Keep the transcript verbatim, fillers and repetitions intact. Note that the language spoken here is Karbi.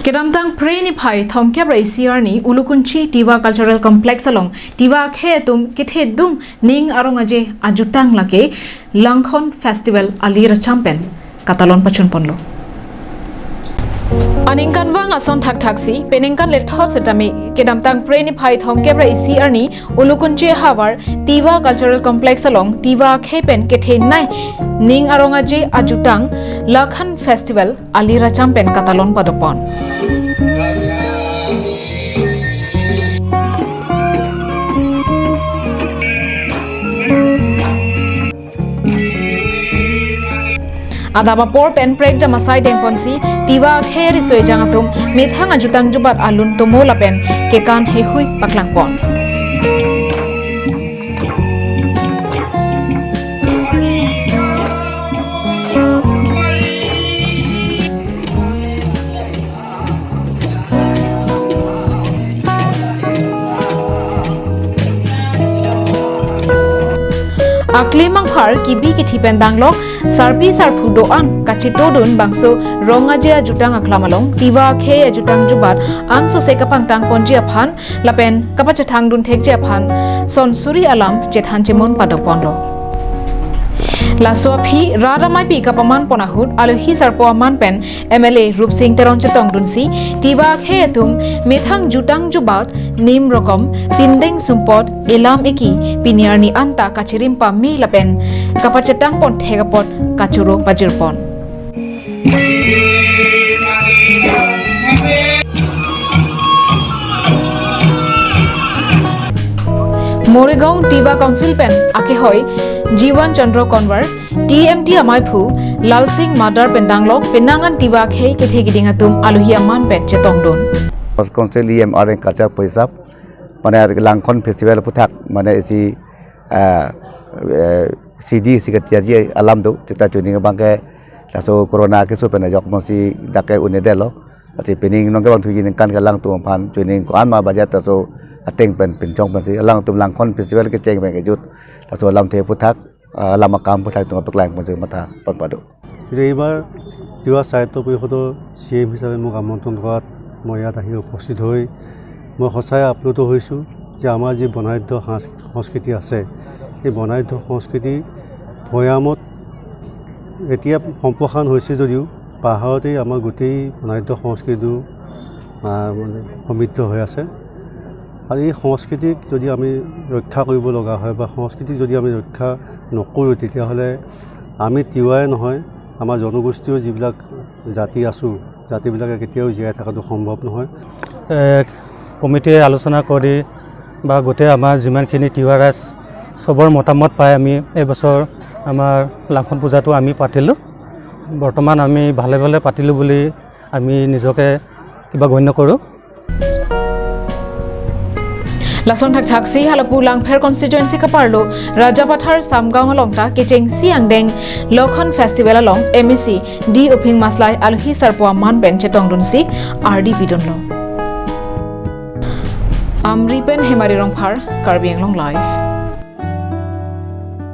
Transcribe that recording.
Kedamtang Phre niphai thomkep ra isi arni Ulukunchi Tiwa Cultural Complex along Tiwa akhei atum kethedung ning arong aje ajutang lake Langkhon Festival ali racham pen katalon pachun ponlo. Aningkanvang ason thakthaksi peningkan lethot setame kedamtang Phre niphai thomkep ra isi arni Ulukunchi havar Tiwa Cultural Complex along Tiwa akhei pen kethenei ning arong aje ajutang Langkhon Festival ali racham pen katalon padopon. Adap apor pen prekjam asai dengponsi Tiwa akhei riso ejang atum methang ajutang jubat alun tomo lapen kekan heihui paklangpon. Akli mangphar kibi kithi pen danglok sarpi sarpo do-an kachetodun bangso rong aje ajutang aklam along Tiwa akhei ajutang jubat ansose kapangtang ponji aphan lapen kapachethang dun thekji aphan son suri alam chethan chemon padoponlo. Laso aphi rat ameipi kapaman pon ahut alohi sarpo aman pen M L A Rupsing Teron chetongdunsi Tiwa akhei atum methang jutang jubat nim rokom pindeng sumpot elam eki pini arni anta kachirim pame lapen kapachetang pon thek apot kachoro pajirpon. Morigaon Tiwa Council pen akehoi Jiwan Chandra Konwar, T M T amaiphu Lalsing Madar pen danglok penang an Tiwa akhei kethe keding atum alohi aman pen chetongdun. Council E M R and Culture Poisap, mane Langkhon Festival aphuthak, mane isi, ah, eh, C D isi katiaji alam do, seta chuning abangke laso corona keso pen ajok monsi dak ke unedetlo. Lasi pining nong kevang thuji ningkan ke alangtum aphan chuning ko-an ma budget laso ateng pen pinchong pensi alangtum Langkhon Festival kecheng pen kejut laso alamthe aphuthak, ah, alam akam aphuthak tum paklang ponsi matha pon pado. কিন্তু এইবাৰ তিৱা সাহিত্য পৰিষদৰ চি E M হিচাপে মোক আমন্ত্ৰণ কৰাত মই ইয়াত আহি উপস্থিত হৈ মই সঁচাই আপ্লুত হৈছোঁ যে আমাৰ যি বৰ্ণাঢ্য সাংস্কৃ-, সংস্কৃতি আছে, এই বৰ্ণাঢ্য সংস্কৃতি ভৈয়ামত এতিয়া সম্প্ৰসাৰণ হৈছে যদিও পাহাৰতেই আমাৰ গোটেই বৰ্ণাঢ্য সংস্কৃতিটো, আহ, মানে সমৃদ্ধ হৈ আছে। আৰু এই সংস্কৃতিক যদি আমি ৰক্ষা কৰিব লগা হয় বা সংস্কৃতিক যদি আমি ৰক্ষা নকৰোঁ, তেতিয়াহ'লে আমি তিৱাই নহয়, আমাৰ জনগোষ্ঠীয় যিবিলাক জাতি আছোঁ, জাতিবিলাকে কেতিয়াও জীয়াই থকাটো সম্ভৱ নহয়। এ, কমিটিয়ে আলোচনা কৰি বা গোটেই আমাৰ যিমানখিনি তিৱা ৰাইজ, চবৰ মতামত পাই আমি এইবছৰ আমাৰ লাংখন পূজাটো আমি পাতিলোঁ। বৰ্তমান আমি ভালে ভালে পাতিলোঁ বুলি আমি নিজকে কিবা গণ্য কৰোঁ। Lason thakthaksi halapu Langpher constituency kaparlo Rajapathar Samgaon along ta kechengsi angdeng Langkhon Festival along M A C D Uphing Maslai alohi sarpo aman pen chetongdunsi ardi pidunlo. Amri pen Hemari Rongphar, Karbi Anglong Live.